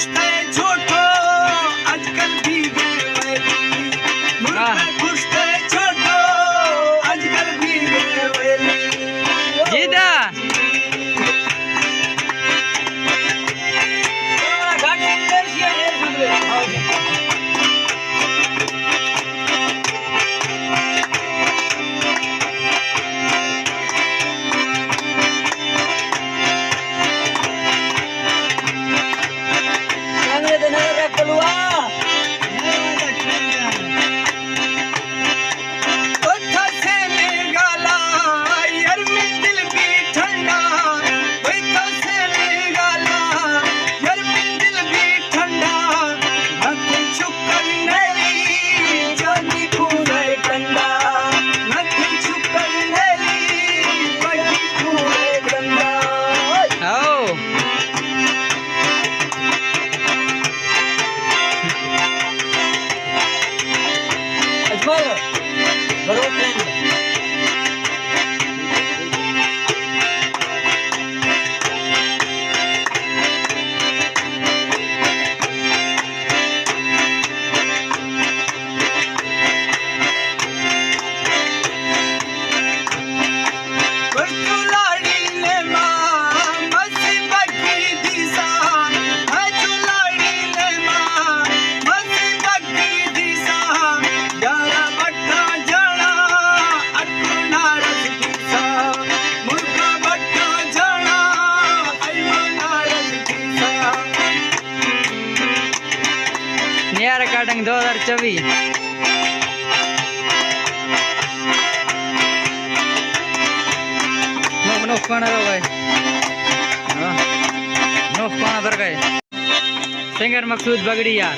پشتے چھوٹو، اج کل بھی گئے ویلی۔ ملک واہ۔ پشتے چھوٹو، اج کل بھی گئے ویلی۔ جی دا۔ نیا ریکارڈنگ دو ہزار چوبیس۔ نوخ، نوخ پانا رو گئے۔ ہاں۔ نوخ پانا در گئے۔ سنگر مقصود بگڑی یار۔